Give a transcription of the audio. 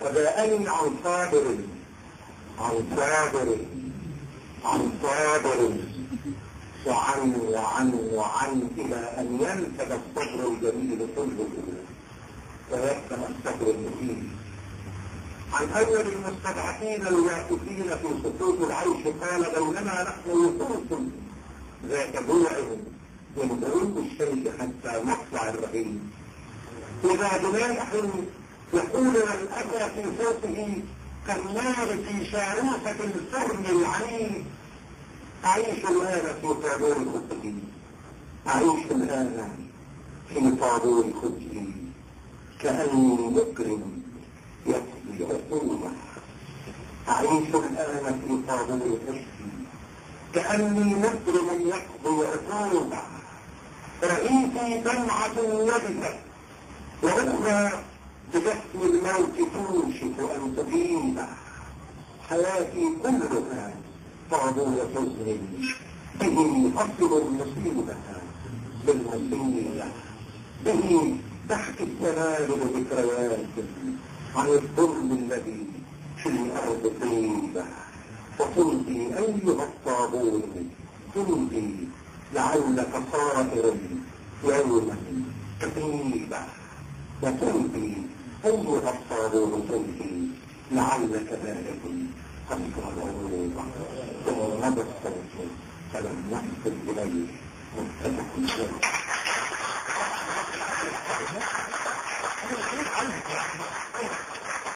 وجاءني عن صابر عن صابر عن صابر وعن وعن وعن إلى أن ينفذ الصبر الجميل كله ويبقى الصبر المفيد. عن أول المستضعفين الواقفين في صفوف العيش قال: بينما نحن وقوف ذات جوع من غروب الشمس حتى مطلع الرحيل، إذا بمالح يقولنا الأذى في صوته كالنار في شاروخة الفرن العنيد. أعيش الآن في طابور خبزي، أعيش الآن في طابور خبزي كأني مكرم يقضي عقوبة. أعيش الآن في طابور خبزي كأني مجرم يقضي عقوبة. رئيسي دمعة يبست وأخرى بجسم الموت توشك أن تغيب. حياتي كلها طابور حزن به أصل المصيبة بالمصيبة، به تحكي السنابل ذكريات عن الظلم الذي في الأرض طيبة. وتمضي أيها الطابور تمضي لعلك صائر يوما كتيبة. وتمضي أيها الطابور تمضي لعلك بارك قصر العروبة. ثم مضى الصوت فلم يصل إليه متفق عليه.